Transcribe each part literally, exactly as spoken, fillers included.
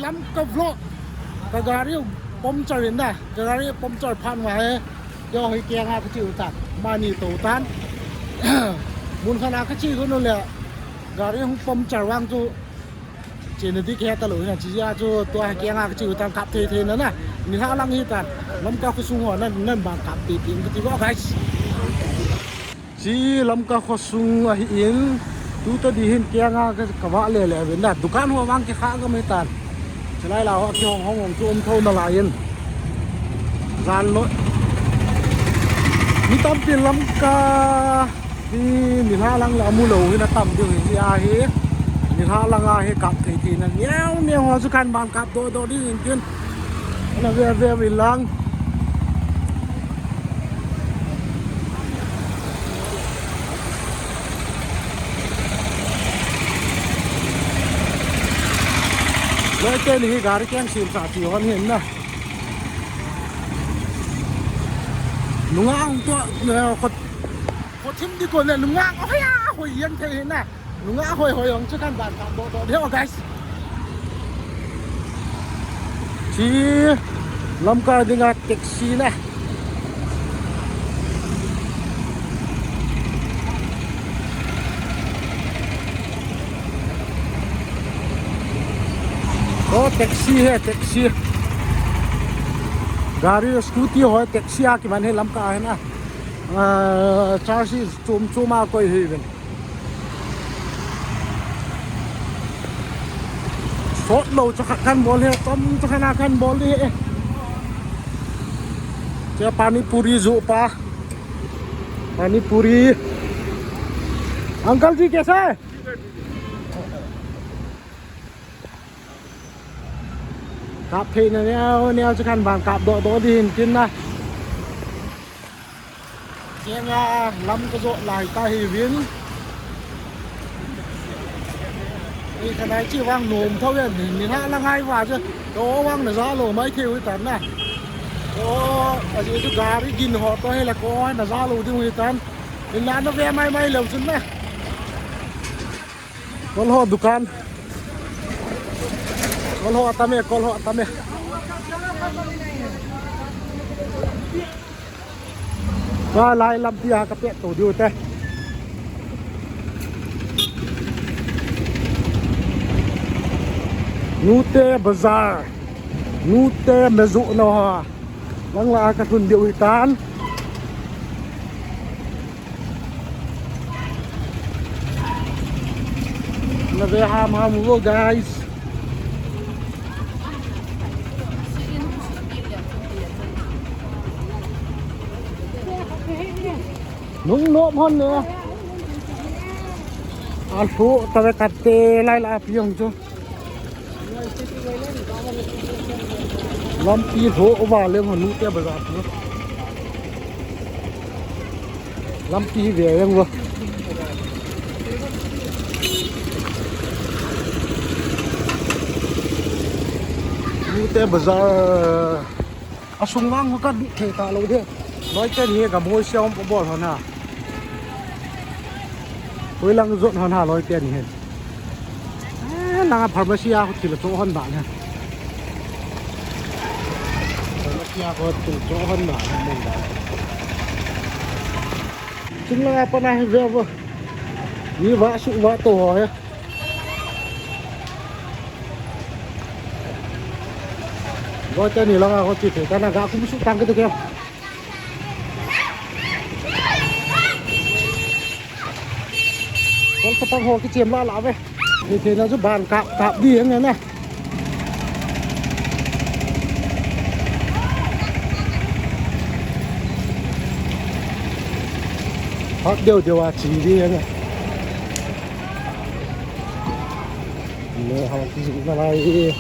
Lamka vlog. Ka gari puncture in da. Ka gari puncture phat ma he. Yo hi kianga ka chiu tan. Mani to tan. Mun khana ka chiu ko no le. Gari hung puncture vang chu. Chena di khe ta lo na chi ya chu tua kianga ka chiu tan kap thei thei na na. Nilhah lang hi tan. Lamka khosung ho nan nan bang kap ti ti ka ti bo guys. Chi Lamka khosung ahi in, tuta di hin kianga ka, ka vah le le ven da. Dukan ho vang kikha ka mai tan. Chilai la ho kihong hong hong chu um tho na lai in. Jan lo. Mi tampi Lamka hi nilhah lang le amu lo hin atam diu hi ahi. Nilhah lang ahi kap thei thei na. Neo neo ho chu kan bang kap do do di hin kin. Na ve ve vi lang. Loi te ni hi gari keng sim sa ti hon hin na. Nunga ang to, eh, khot, khot thim di ko le nunga ang hoi a hoi yang thei hin na. Nunga hoi hoi ong chu kan ban kap do do deu guys. Chi Lamka dinga taxi na. Oh, taxi hai, taxi. Gari, scooty ho, taxi a kiman hi Lamka hi na. Ah, charge chom chom a koi hi ven. Sot lo cha khat kan bol hi, tom cha khat na kan bol hi. Cha pani puri jo pa. Pani puri. Uncle ji, kaisa hai? Kap thei na neo neo chu kan ban kap do do di hin tin na. Kianga lam ka jo lai ta hi vin. Ei, ka nai chi vang nom tho yan ni na la ngai va chu. To vang na ja lo mai thei u tan na. To a ji chu gari gin ho to he la ko na ja lo ding u tan. In la na ve mai mai lo chun na. Kol ho dukan. Kol ho atame, kol ho atame. Ka lai lampi a ka pet to diu te. Nute Bazar. Nute mezu no ha. Lang la ka thun diu hi tan. Na ve ham ham vo, guys. Nung nom hon ne. Alhu ta ve katte lai la piong chu. Lampi ho va le ho Nute Bazar chu. Lampi ve yang vo. Nute Bazar. Asung vang ho ka lut thei ta lo de. Loi te ni ga boi siam pa bol ho na. Koi lang jot hon ha loi te ni hen. Eh, langa pharmacy a ko thil cho hon ba na. Pharmacy a ko thil cho hon ba na mun ba. Chung langa pa na he ve vo. Ni va su va to ho he. Loi te ni langa ko chi te ta na ga kum su tang ke to ke. Kol patang ho kichem la la ve. Ni thei na chu ban kap kap di ang na. Hot deu deu a chi di ang. Ne ho ki na lai.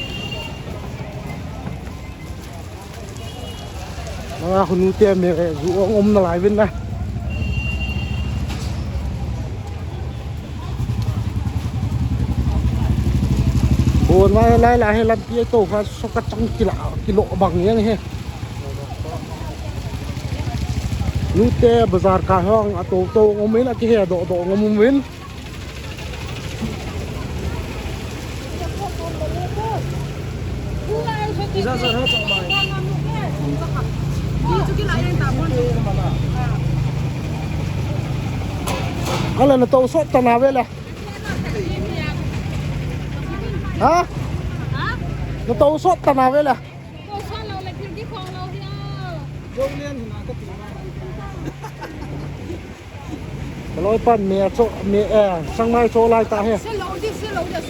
Langa khu Nute me, eh, ju ong um na lai vin na. Bon lai lai la he lampi to kha so ka chang kila kilo bang yang he. Nute Bazar ka hong a to to um in a ki he do do um um in. Ala na to sot ta na vela. Ha? Na to sot ta na vela. Kaloi pan me cho me, eh, changmai cho lai ta he.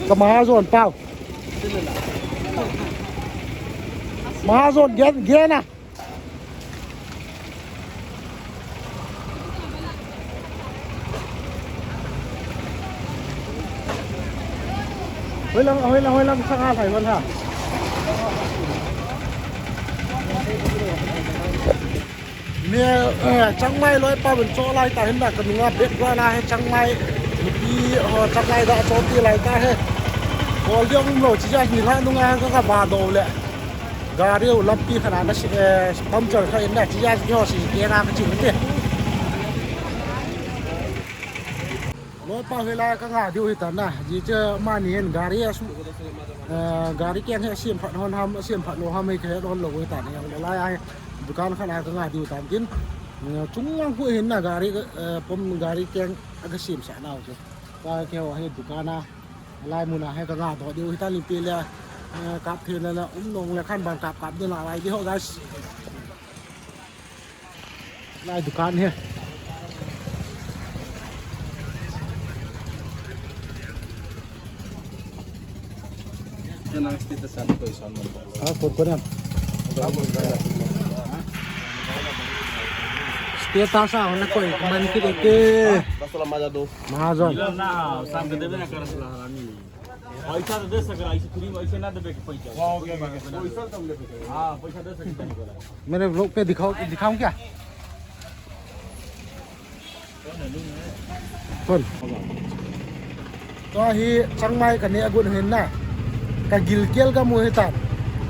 Ka mahajon pau. Mahajon gen gen a. Hoilang, hoilang, hoilang sanga lai wan ha. Me, eh, changmai loi pa ben cho lai ta hin da ka nunga background a he changmai. Nupi ho changmai da cho ti lai ta he. Kol diong um lo chi ja ni la nunga ka ka ba do le. Gari u lampi khat a na si, eh, puncture kha in na chi ja ki ho si ke na ka chi te. Loi pa hoi lai ka nga diu hi ta na. Ji che mani hin gari a su, eh, gari keng he siam phat hon ham, siam phat lo ham he ka he hon lo hi ta na. Yang lai a he dukan khat a ka nga diu ta tin. Eh, chung lang hu hin na gari, eh, pom gari keng a ka siam sa nau che. Ka ke ho he dukan a. Lai mun a he ka nga doh diu hi ta limpi le, eh, kap thei le le um nong le khan ban kap kap ding la lai di ho guys. Lai dukan he. Tenang state san to san man. Ah, kod ko na. State ta sa na koi man ki de ke. Basta la maja do. Mahajon. पैसा तो दे सक रहा, ऐसे फ्री वैसे ना देबे के पैसा। हाँ, ओके, ओके, ओके। पैसा तो हम दे सकते हैं। हाँ, पैसा दे सकते हैं। मेरे व्लॉग पे दिखाओ, दिखाऊं क्या? कौन? Tua hi changmai ka neh gun hin na. Ka gilkel ka mu hi tan.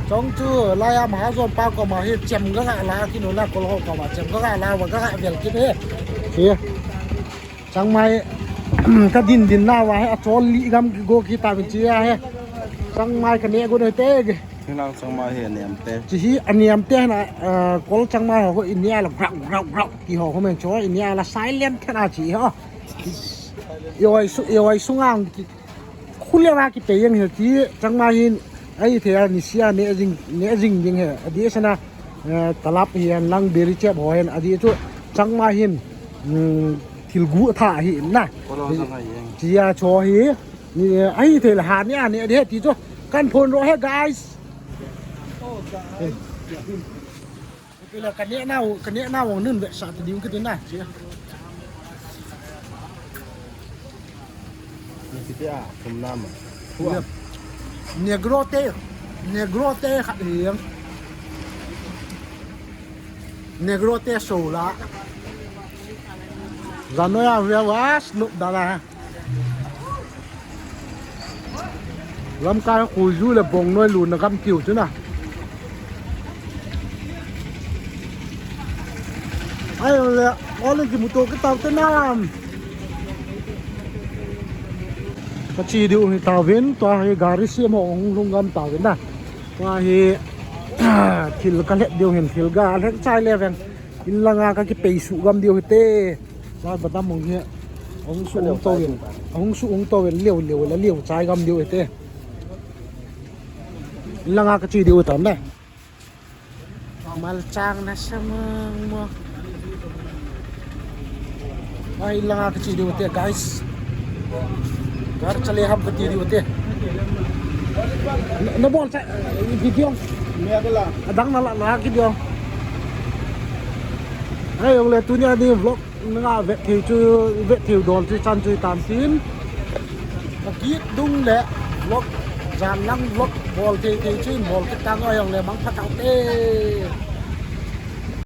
Chong chu laiya Mahajon pa koma hi chem ka ga la kinu na kol ho koma chem ka ga la wa ka ga vel kit he. Hi. Changmai, ka din din na wa he, a chol li gam go ki ta min chi a he. Changmai ka neh gun he te ge. Hinang changmai he niam te. Chi hi a niam te na, eh, kol changmai ho, ho i nia la grau, grau, grau. Ki ho, ho men cho, i nia la silent ka na chi ho. I oi su, i oi su ngang ki. Khule wa ki pe yang he ti, changmai hin, ai the a ni sia ne jing, ne jing ding he. A di sana, eh, talap hi an lang beri chep ho hen. A di chu, changmai hin, mm, thil gu tha hi na. Kolo sang hai yang. Chia cho hi, ni, eh, ai the la ha ni a ne de ti cho. Kan phone ro he, guys. Pila ka neh nau, ka neh nau ang nun ve sa ta diu ka tin na. Chia. Ni ti a, kum nam. Yep. Negro te, Negro te khat hi. Negro te so la. Zanoya ve was nuk da la. Lamkai khu ju le bong noi lu na gam tiu chu na. Ai le, ole ki muto ki tau te nam. Ka chi diu hi tauvin, tua hi gari siam ho hung lhung gam tauvin na. Tua hi, thil ka lhep diu hin, thil ga lhep chai le veng. In langa ka kipei suh gam diu hite. Lai badam hung hi. Hung suh hung to in. Hung suh hung to in liu liu la liu chai gam diu hite. In langa ka chi diu tam ne. Malchang na samang mo. Ai, langa ka chi diu te, guys. Gar chale ham ka ti diu te. Na, na bol cha, video. Adang na la, la ki diu. Ai, ong le tunia ni vlog. Nga vet thei chu, vet thei dol chu chan chu tam tin. Ka kit dung le vlog, jan lang vlog bol thei thei chu in bol kit tang oi ong le mang phat tau te.